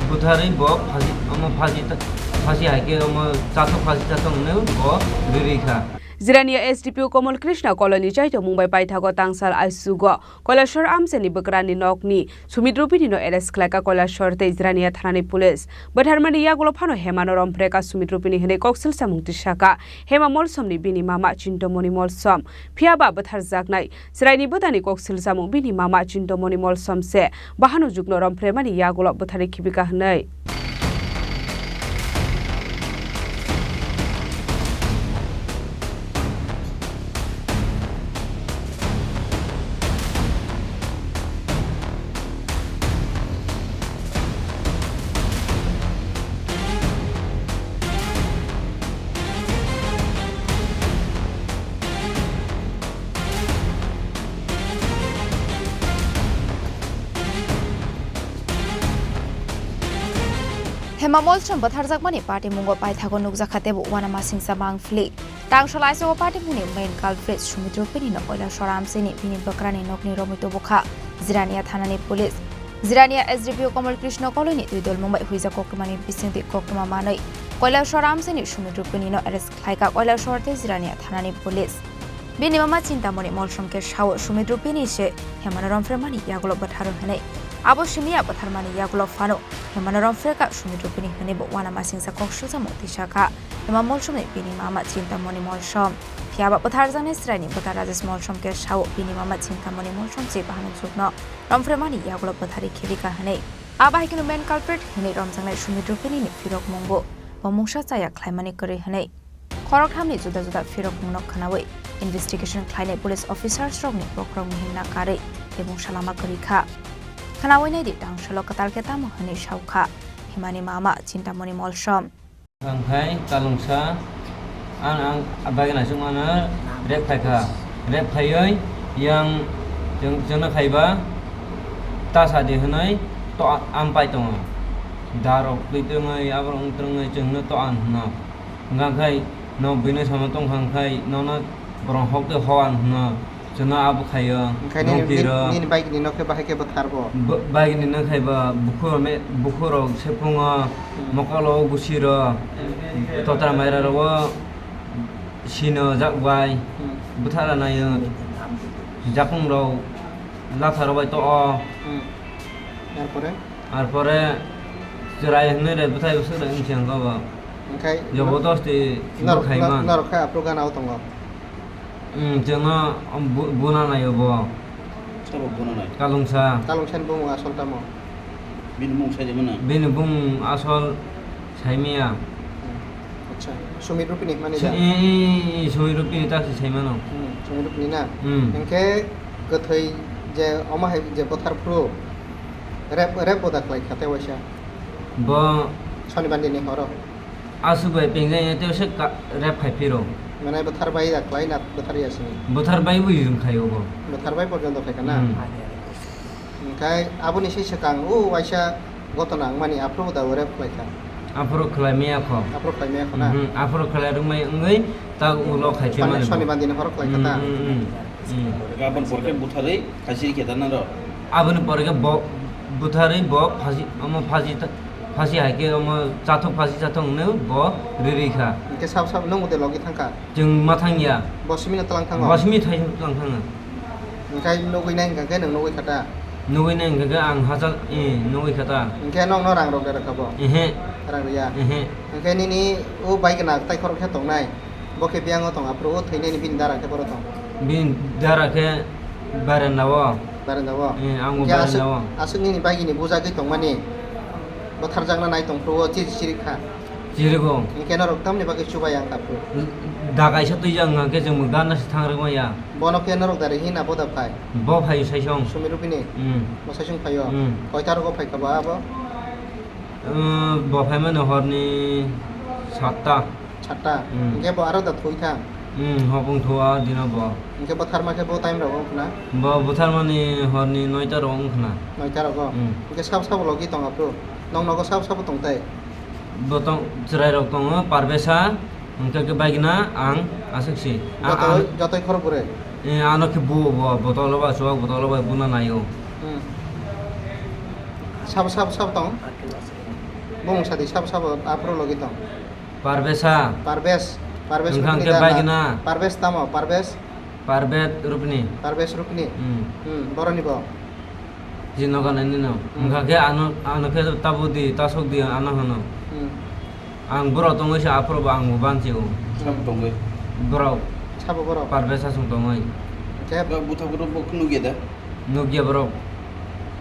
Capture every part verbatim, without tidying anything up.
Butharwi bo phasi, omo phasi ta-, phasi hai khe omo chathok phasi chathok hwnwi bo riri kha. Jirania S D P O Komol Krishna Koloni chaitomung bai paithago tangsal aisugo Koilashwar amchaini bwkrani nokni Sumit Rupini no arrest khlaika Koilashwar tei Jirania thanani police. Bwtharmani yagulo phano Hemano romphre ka Sumit Rupini hwnwi koksil samung tisaka. Hema Molsomni bini mama Chintamoni Molsom. Phiya ba bwtharjaknai chwraini bwtani koksil samung bini mama Chintamoni Molsom se. Bahano jukno romphre mani yagulo bwtharwi khibika hwnwi. Hema Molsom bwtharjakmani patimungo paithago nukjakha teibo uanamasingcha mangphili. Tangsal aisugo patimungni main culprit Sumit Rupini no Koilashwar amchaini bini bwkrani nokni romwi tubukha Jirania thanani police. Jirania S D P O Komol Krishna Koloni twi dolmung bai huijak koktwmani bisingtwi koktwma manwi Koilashwar amchaini Sumit Rupini no arrest khlaika Koilashwar tei Jirania thanani police. Bini mama Chintamoni Molsom khe sao Sumit Rupini se Hemano romphre mani yagulo bwtharo hwnwi. Abo simiya bwtharmani yagulo phano Hemano romphre ka Sumit Rupini hwnwi bo uanamasingcha kok sujamo tisakha. Hema Molsomni bini mama Chintamoni Molsom. Phiya ba bwtharjaknai chwraini bwta Rajesh Molsom khe sao bini mama Chintamoni Molsom se bahano jukno romphre mani yagulo bwtharwi khibika hwnwi. Abo hai kheno main culprit hwnwi romjaknai Sumit Rupini ni phirok mungbo bo mungsa chaya khlaimani kwrwi hwnwi. Khoroktham ni juda juda phirok mungno khwnawi investigation khlainai police officers rokni bokhorok mihim na karwi tei mungsa lama kwrwi kha. Khwnawi naidi tangsalo kwtal khe tamo hwnwi saukha Hemani mama Chintamoni Molsom. Ang khai kalungsa, ang, ang bagwi naisuk mano rep khai kha. Rep khaiwi yang chwng, chwngno khaiba ta sa di hwnwi to ang pai tongo. Da rok twi twngwi, aborok wng twngwi chwngno to ang hwno. Hwnka khai no buino sama tong kha khai nono borok hok twi ho ang hwno. Chwngno abo khaio, hwnkhe nini, nini bike ni nokhe bahai khe bwtharbo? Bike ni nokhe ba bukhuk me-, bukhuk rok sephungo, hmm, mokolo gusi rok, hmm, totra maira rok sino jak bai, hmm, bwthara naio, jakung rok latha rok bai to o. Hmm. Arpore? Arpore chwrai hwnwi re bwthai bwswk rok wngsi ang kha bo. Hwnkhe jobodosti norok, khaima. Norok khe aphuru gana o tongo? Hmm, chwngno bu-, buna naio bo. Sabo buna nai? Kalungsa. Kalungsani bumung asol tamo? Bini bumung sai de mano? Bini bumung asol saimaya. Hmm. Acha. Sumit Rupini hwnmani da? Eh, eh, eh, Sumit Rupini ta se saimano. Hmm, Sumit Rupini na? Hmm. Hwnkhe kwthwi je omo hai je bwthar phuru rep, rep boda khlai kha tei waisa? Bo Sonibandi ni horo. Aswk bai pengjak ya tei se ka-, rep khai phiro. Mane bwthar bai da khlai na bwthar ya sini? Bwthar bai bo yun khai obo. Bwthar bai porjonto khai kana? Hmm. Hwnkhe aboni se swkang o waisa gotona wngmani aphuru da rep khlai kha. Aphuru khlai maya kho. Aphuru khlai maya kho na? Mhm, aphuru khlai rwngmai wngwi ta ulo khai phi mani. Sonibandi ni horo khlai kha ta? Hmm, hmm, hmm. Hmm. Aboni pore khe butharwi khaisiri khe da nang rw? Aboni pore khe bo butharwi bo phasi, omo phasi ta-, phasi hai khe omo chathok phasi chathok hwnwi bo riri kha. Hwnkhe sab sab nwng bo de logi thang kha? Chwng ma thang ya. Bo simi no tlang thango? Bo simi thai tlang thango. Hwnkhe nugwi nai hwnkha khe nwng nugwi kha ta? Nugwi nai hwnkha khe ang hachal, eh, nugwi kha ta. Hwnkhe nokno rang rok de rw kha bo? Ehe. Rang rw ya? Ehe. Hwnkhe nini o bai gana tai khorok khe tongnai? Bo khe biyang o tong, aphuru o thwinani bini dara khe boro tong? Bini dara khe barenda o. Barenda o? Eh, ang bo barenda o. Hwnkhe aswk, aswk nini bagini bujagwi tongmani bwtharjakna nai tong phuru o chiri chiri kha? Chirigo. Hwnkhe norok tamni bagwi chubai ang kha phuru? Da kaisa twijak wngkha khe chwng bo gana se thang rwkma ya. Bono khe norok dara hina boda phai? Bo phai saisong. Sumi Rupini? Hmm. Bo saisong phaio? Hmm. Koita rogo phai kha bo abo? Eh, bo phaimani horni satta. Satta? Hmm. Hwnkhe bo aro da thwi thang? Hmm, hopung thua dino bo. Hwnkhe bo tharma khe bo time rok wng khna? Bo butharmani horni noita rok wng khna. Noita rogo? Hmm. Hwnkhe sabo sabo logi tong aphuru? Nong nogo sabo sabo tong tai? Bo tong, chwrai rok tongo, Parvesa, hwnkhe khe bagina ang aswk si. A-, jotoi, ang jotoi khorok bwrwi? Eh, ano khe buo bo, botolo ba, chuwak botolo bai buna naio. Hmm. Sabo, sabo, sabo tong? Bung sadi sabo sabo aphuru logi tong. Parbesa. Parbes. Parbes Wngkha Rukni hwnkhe da na? Baigna. Parbes tamo? Parbes? Parbet Rukni. Parbes Rukni. Hmm. Hmm, boroni bo. Jinoga nani no. Hmm. Wngkha khe ano, ano khe tabo di, tasok di ano hwno. Hmm. Ang borok tongwi se aphuru bo ang bo bansi o. Sabo tongwi. Borok. Sabo borok. Parbesa song tongwi. Khe Ba buthak buthak bo nugya da? Nugya borok.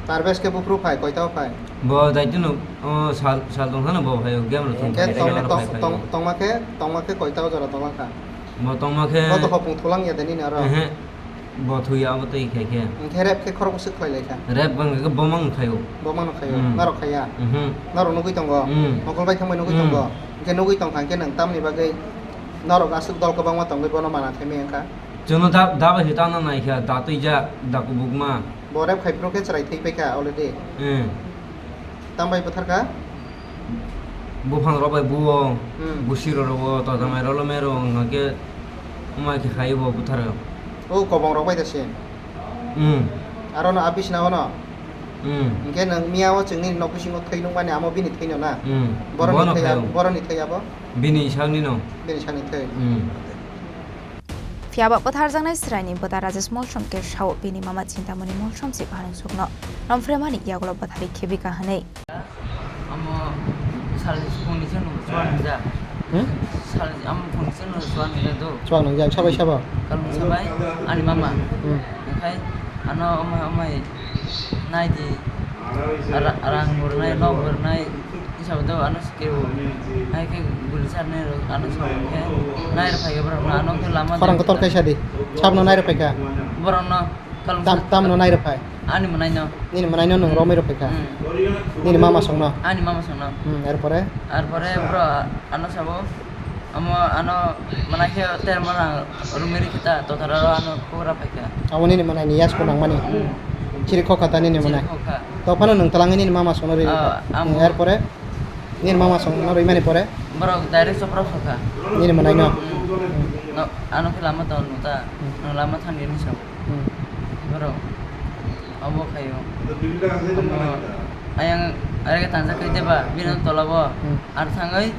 Parbes khe buphuru phai, koita o phai? Bo daitino, o, sal, sal tong hano bo phai, game rok tong Hwnkhe phai, tong, game rok tong, phai, phai. Tong, tongma khe, tongma khe koita o jora tongma kha? Bo tongma khe Bo to hopung thulang ya de nini oro? Ehe. Bo thuya abo tei khai khe. Hwnkhe rep khe khorok bwswk khlai lai kha? Rep bang khe bo mang khai o. Bo mang khai o. Hmm. Norok khai ya? Mhm. Norok nugwi tongo? Hmm. Mokol bai thangbai nugwi Hmm. tongo? Hwnkhe nugwi tong kha hwnkhe nwng tamni bagwi norok aswk dol kwbangma tongwi bono mana thai maya wngkha? Chwngno da, da bai se tangna nai kha, da twi ja, da kubukma. Bo rep khai phuru khe chwrai thwi pai kha already. Eh. Tam bai bwthar kha? Buphang rok bai buo, Hmm. busi rok rwo, to Hmm. jamai rok lo mero, hwnkha khe wngma khe khai bo bwthar. O kobong rok bai da se? Hmm. Aro no a bisna o no? Hmm. Hwnkhe nwng miya o chwngni nok bisingo thwi nukmani amo bini thwi no na? Hmm. Boroni Bono thwi khai ab-, o. Boroni thwi abo? Bini sakni no. Bini sakni thwi. Hmm. Phiya ba bwtharjaknai chwraini bwta Rajesh Molsom khe sao bini mama Chintamoni Molsom se phanang sukno romphre mani yagulo bwthari khebika hwnwi. Amo salni phone ni seno chuan nung ja. Hmm? Salni amo phone ni seno chuan nung ja do. Chuan nung ja, sabai sabo? Kalung sabai, ani mama. Hmm. Okai, ano amai, amai, nai di. Ara-, arang bernai, nok bernai. Isabo do ano sikeo. Hai khe guli charnai rok ano sabo khe nai rok phai borok no ano khe lama Khorang kotor kaisa di. Sabno nai rok phai kha. Borok no kalung Tam, sa- tamno nai rok phai. Ani mwnai no. Nini mwnai no nung romwi rok phai kha. Hmm. Nini mama song no. Ani mama song no. Hmm, erpore? Erpore bro ano sabo. Amo ano mwnai khe ter mwnang rumiri kita totara ro ano kubra phai kha. Amo nini mwnai ni yas ko nang mani. Hmm. Chiri khokha ta nini mwnai. Chiri khokha. To phano nung talangi nini mama song no ri. Ah, amo. Hmm, erpore? Nini mama song no rwi mani pore? Borok direct chopra sokha. Nini mwnai no? Hmm. No, ano khe lama tong nung ta. Hmm. No lama thang ni song. Hmm. Borok. Obo khayo. Omo ayang arega tanjak khe deba, bini Hmm. tola bo. Hmm. Ar thangwi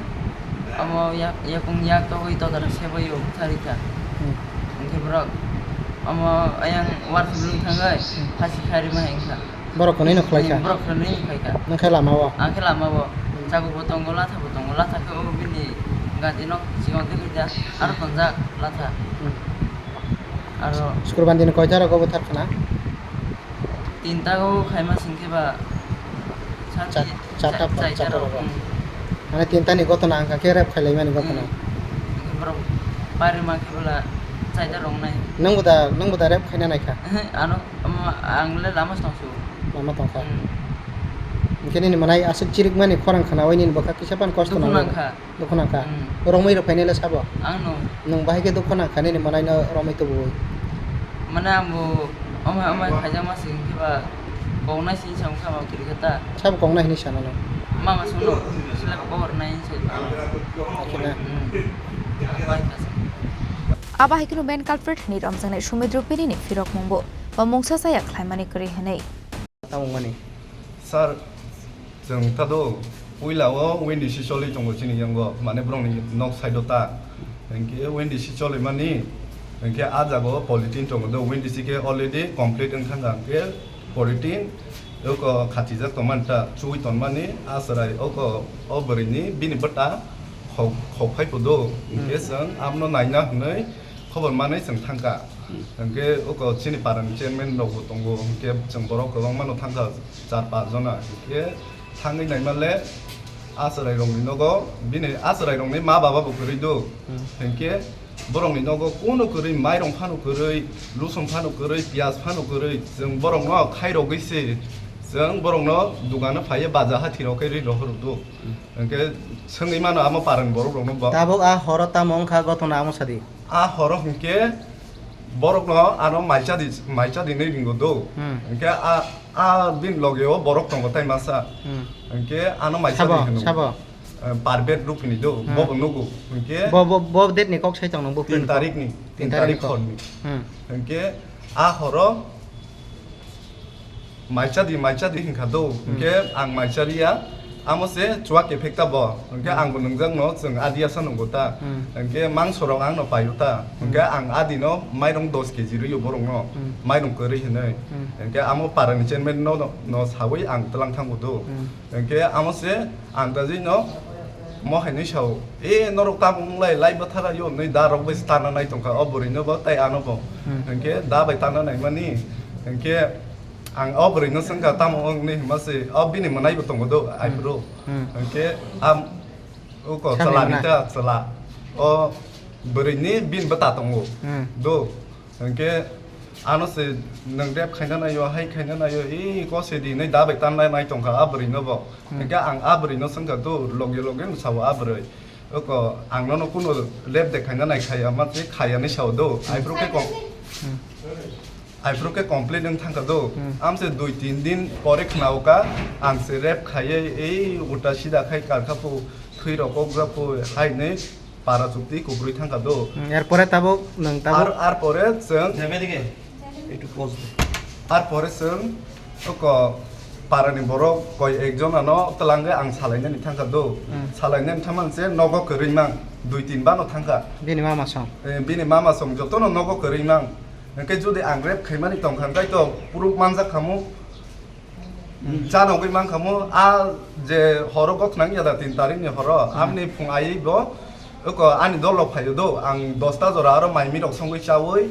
omo yak, yakung yak togwi totara seboi o thari kha. Hmm. Hwnkhe borok omo ayang war khulung thangwi Hmm. phasi kharima hengkha. Borok hwnwi no khlai kha? Hmm, borok hwnwi no khlai kha. Nang khe lama o? Ang khe lama o. Hmm. Chago bo tongo, latha bo tongo, latha khe o bini gati nok chikon tei khe aro tonjak latha. Hmm. Aro Sukroban din koita rogo bwthar khna? Tinta o khaima sing khe ba sati Chat-, chata, cha-, chaita chata rok, rogo. Hmm. Mane tinta ni gotona wngkha khe rep khailai mani gotona. Hmm. Borok pari ma khe bwla chaita rok nai. Nwng bo da, nwng bo da rep khaina nai kha? Ano, omo ang le lama tong su. Lama tong kha. Hmm. Hwnkhe nini mwnai aswk chirik mani khorang khna oi nini bwkha kisa pan kosto Dukhu nang nang kha. Dukhu nang kha. Hmm. Romwi rok phainai le sabo? Ang no. Nwng bahai khe dukhu nang kha nini mwnai no romwi tubuwi. Mane ang bo omo, omo khaijak ma sing khe ba kok nai sing sa wngkha ma kiri khe ta. Sabo kok nai hinwi sana no? Mama sung no. Sila ba kok nai hinwi sa. Akhe na? Hmm. Bai kha sa. Abo hai kheno main culprit hinwi romjaknai Sumit Rupini ni phirok mung bo. Bo mungsa chaya khlaimani kwrwi hinwi. Tamungmani. Sir, chwng ta do, puila o Windy si choli tongo chini yango, mane borokni nok side o ta. Hinkhe Windy si cholimani, hinkhe a jaga o polythene tongo do, Windy si khe already complete wngkha, hinkhe polythene oko khatijak tongmani ta, chuwi tongmani, a chwrai oko o bwrwini bini bwta khok, khok phai phudo, hinkhe Hmm. chwng abono naina hwnwi khobor manwi chwng thangkha. Hmm. Hinkhe oko chini parani chairman rokbo tongo, hinkhe chwng borok kwbangmano thangkha, char panch jona. Hinkhe thangwi naimale a chwrairokni nogo, bini a chwrairokni ma baba bo kwrwi do. Hmm. Hinkhe borokni nogo kuno kwrwi, mairong phano kwrwi, lusong phano kwrwi, piyaj phano kwrwi, chwng borokno khairogwi se, chwng borokno dukano phaiwi baja hathirok khe ri rohor do. Hmm. Hinkhe swngwi mano amo parani borok rokno bo. Tabuk a horo tamo wngkha gotona amo sadi? A horo hinkhe borokno ano maisa di, maisa di hinwi ringo do. Hmm. Hinkhe a, a bini loge o borok tongo tai masa. Hmm. Hinkhe ano maisa Sabo, di hino. Sabo? Eh, Parbet Rupini do, Hmm. bobo nugo. Hinkhe Bo, bo, bo date ni kok sai tong nung bo tin friend ko? Tarik ni, Tin tin tarik tarik ni kok. Hor ni. Hmm. Hinkhe a horo Maisa di, maisa di hinkha do. Hmm. Hinkhe ang maisa riya. Amo se chuak kephek ta bo. Hwnkhe Hmm. ang bo nwngjak no chwng adi asa nungo ta. Hmm. Hwnkhe mangso rok ang no paio ta. Hmm. Hwnkhe ang adi no mairung dos keji rwio borok no. Hmm. Mairung kwrwi hinwi. Hmm. Hwnkhe amo para ni chairman no, no, no sawi ang twlang thango do. Hmm. Hwnkhe amo se ang ta jwi no mo hai nwi sao. E norok tamo wng lai, lai bwthara yo nwi da rok bai tana nai tongkha o bwrwi no bo tei ano bo. Hmm. Hwnkhe da bai tana nai mani. Hwnkhe Ang o bwrwi no swngkha, tamo wng ni hwnma se, o bini mwnai bo tongo do, Hmm. Aphuru. Hmm. Hwnkhe am, uko Sami chwla mwnai. Ni ta chwla. O bwrwi ni bini bwta tongo. Hmm. Do. Hwnkhe ano se nwng rep khaina naio, hai khaina naio, i ko se di nai da bai tan nai nai tongkha a bwrwi no bo. Hmm. Hwnkhe ang a bwrwi no swngkha do, loge loge no sao a bwrwi. Oko ang nono kuno rep de khaina nai khaya ma se khaya ni sao do. Hmm. Aphuru khe kom-, Hmm. Aphuru khe complain wng thangkha do. Hmm. Am se dui tin din pore khnaoka, ang se rep khaiye ei ulta sida khai karkha pu, thwi rok kokjak pu, hai nwi para chukti kubrwi thangkha do. Hmm, er pore tabuk nwng tabuk Ar, ar pore chwng Ekটু pause de. Ar pore chwng oko para ni borok koi ek jona no twlangwi ang salainani thangkha do. Hmm. Salainani thangmani se nogo kwrwi mang, dui tin ba no thangkha. Bini mama song. Eh, bini mama song jotono nogo kwrwi mang. Hwnkhe jodi ang rep khaimani tongkha, hwnkhe to proof manjak khamu. Hmm. Chanogwi mankhamu, a je horo gokhnang ya da tin tarikni horo, Hmm. amni phung aiwi bo, oko ani dolo phaio do, ang dosta jora aro mai mirok songwi chawi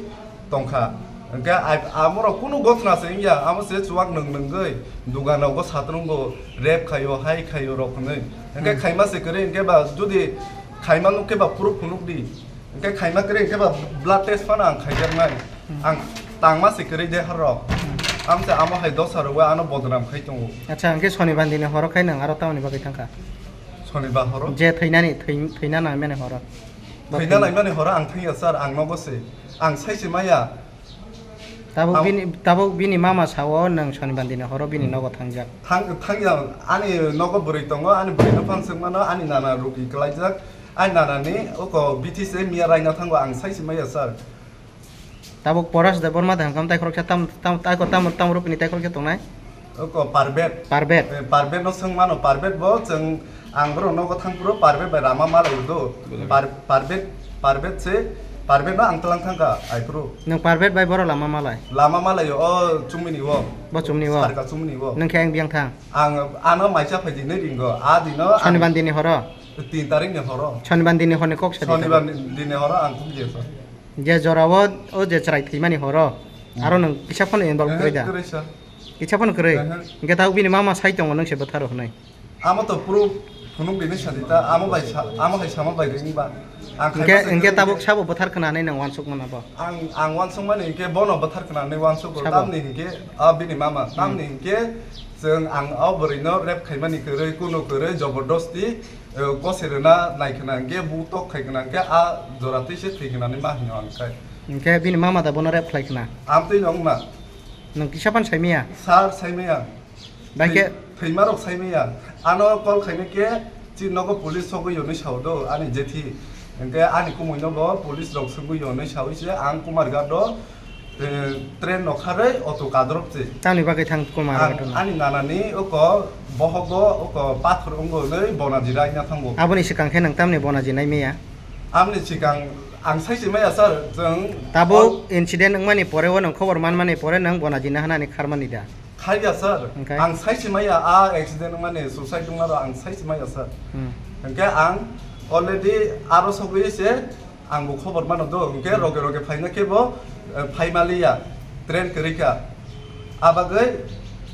tongkha. Hwnkhe ai-, amorok kunu gokhna se wngya, amo se chuwak nwng nwngwi, duganogo satrwngo, rep khaio, hai khaio rok hwnwi. Hwnkhe Hmm. khaima se kwrwi, hwnkhe ba jodi khaima nuk khe ba proof phunuk di. Hwnkhe khaima kwrwi hwnkhe ba blood test phano ang khaijaknai. Hmm. Ang tangma se kwrwi de harok. Hmm. Amse amo hai dosa rwwi ano bodnam khai tongo. Acha, hwnkhe Sonibandini horo khai nwng aro tamoni bagwi thangkha? Sonibar horo? Je thwinani, thwi-, thwina naimani horo. Bo Thwina thwina- naimani horo ang thangya sir, ang nogo se. Ang saise maya. Tabuk Ang bini, tabuk bini mama sao nwng Sonibandini horo bini Hmm. nogo thangjak. Thang, thangya, ani nogo bwrwi tongo, ani bwrwi no phang swngmano, ani nana rugi kwlaijak. Ai nanani oko bithi se miya raina thango ang saisi maya sir. Tabuk Poras Debbarma de hwnkha taikhoroksa tam, tam, taiko tam, tam rupini taikhoroksa tongnai? Oko Parbet. Parbet. Eh, Parbet no swng mano, Parbet bo chwng ang borok nogo thang phuru Parbet bai lama malai do. Belai. Par-, Parbet, Parbet se, Parbet no ang twlang thangkha ai phuru. Nwng Parbet bai borok lama malai? Lama malai o chumini o. Bo chumni o? Sarka chumni o. Nwng khe ang biyang thang? Ang ano maisa phai di nai ringo. A dino ang Sonibandini horo? Tin tarikni horo. Sonibandini horni kok sa di Sonibar thang? Ni, dini horo ang kok je sa. Je jorao o je chwrai thwimani horo, Hmm. aro nwng kisa phano involve Ehe, kwrwi da? Kwrwi sa. Kisa phano kwrwi? Ehe. Hwnkhe tabuk bini mama sai tongo nwng se bwtharo hwnwi? Amo to proof phunuk bini sadi ta, amo bai sa, amo hai sama bai ring ba. Ang Hwnkhe, khaima hwnkhe tabuk sabo bwthar khna hinwi nwng uansuk mano bo? Ang, ang uansuk mani hwnkhe bono bwthar khna hinwi uansuk Sabo? Tamni hwnkhe a bini mama, Hmm. tamni hwnkhe chwng ang o bwrwi no rep khaimani kwrwi, kuno kwrwi, jobordosti, eh, gose rwna nai khna hwnkhe, bu tok khai khna hwnkhe, a jora twi se thwi khna hinwi ma hwnwi ang khai. Hwnkhe bini mama da bono rep khlai khna? Amtwi no wngma. Nwng kisa phano sai maya? Sir, sai maya. Bai khe Thwi-, thwima rok sai maya. Ano call khaina khe chini nogo police sogwi hwnwi sao do ani jethi. Hwnkhe ani kumui no bo police rok swngwi hwnwi sawi se ang Kumarghat o, eh, train no kharwi auto kadrop se. Tamni bagwi thang Kumarghat Ang o no? Ani nanani oko bohogo oko pathor wngo hwnwi bonaji raina thango. Aboni swkang khe nwng tamni bonaji nai maya? Amni swkang ang saisi maya sir, chwng Tabuk incident wngmani pore o nwng khobor manmani pore nwng bonaji na hwnani kharmani da? Khaiya sir, Hwnkhe? Ang saisi maya a accident wngmani, suicide wngmano ang saisi maya sir. Hmm. Hwnkhe ang already aro sogwi se ang bo khobor mano do, hwnkhe Hmm. roge roge phaina khe bo, eh, phaimaliya, train kwrwi kha. A bagwi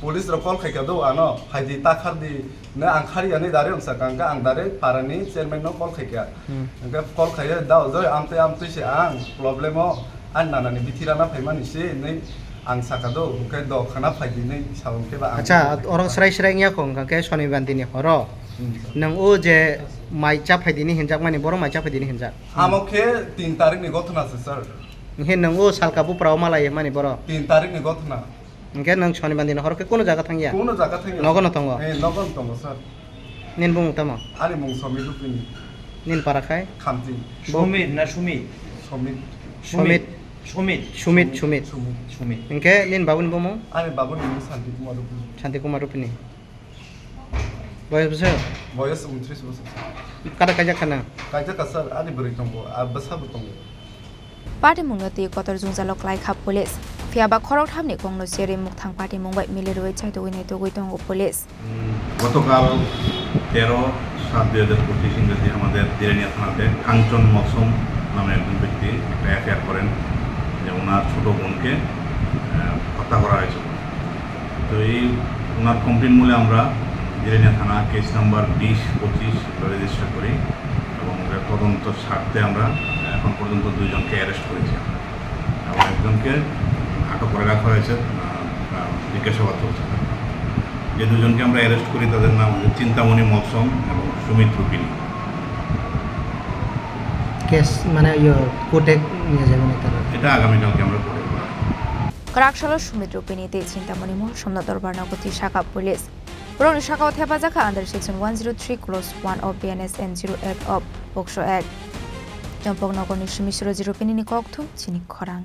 police rok call khai kha do ano, phaidi ta khardi, na ang khariya ni direct wngsa kha, hwnkhe ang direct para ni chairman no call khai kha. Hmm. Hwnkhe call khaiya, "Dao joi, amtwi amtwi se ang problem o." Ani nanani bithi rana phaimani se hinwi ang saka do, hwnkhe do khana phai di hinwi sa hwnkhe ba ang Acha, oro srai srai wngya kho, hwnkha khe Sonibandini horo. Hmm. Nwng o je mai cha phai dini hinjak mani, boro mai cha phai dini hinjak. Amo khe tin tarikni gothona se, sir. Hinkhe nwng o salka bupra o malai mani boro? Tin tarikni gothona. Hinkhe nwng Sonibandini horo khe kuno jaga thangya? Kuno jaga thangya. Nogo no tongo? Eh, nogo no tongo, sir. Nini bumung tamo? Ani mung Somit Rupini. Nini para khai? Khamti. Bo- Somit na Sumit? Somit. Somit. Sumit. Sumit, Sumit. Sumit. Sumit. Hinkhe nini babuni bumung? Ani babuni bumung Santi Kumar Rupini. Santi Kumar Rupini. Boyos bwswk? Boyos untris bosor. Kada kaijak khana? Kaijak kha sir, ani bwrwi tongo, a bwsa bo tongo. Patimungno twi kotor jwngjalo klai kha police. Phiya ba khoroktham ni kok no cherwi mukthang patimung bai mili rwui chaitugwi naitugwi tongo police. উম, গতকাল তেরো সাত দুই হাজার পঁচিশ ইংরেজি আমাদের দিরানিয়া থানাতে কাঞ্চন মলসম নামে একজন ব্যক্তি একটা এফআইআর করেন যে ওনার ছোট বোনকে, আহ, হত্যা করা হয়েছে। তো এই ওনার কমপ্লেন মূলে আমরা দিরানিয়া থানা কেস নাম্বার বিশ পঁচিশ রেজিস্টার করি এবং এর তদন্ত স্বার্থে আমরা এখন পর্যন্ত দুইজনকে অ্যারেস্ট করেছি আমরা। এবং একজনকে আটক করে রাখা হয়েছে, আহ, আহ, জিজ্ঞাসাবাদ চলছে। যে দুজনকে আমরা অ্যারেস্ট করি তাদের নাম হচ্ছে চিন্তামণি মলসম এবং সুমিত রুপিনী। কেস মানে ইয়ে কোর্টে নিয়ে যাবেন তারা? এটা আগামীকালকে আমরা কোর্টে পাঠাবো। Kwrak salo Sumit Rupini tei Chintamoni Molsomno dorbar nogo twi sakha police. Borokni sakao thepajak kha under section one zero three clause one of B N S and zero eight of Pokso Act. Chompok nogorni Sumit Suroji Rupini ni kokthum chini khorang.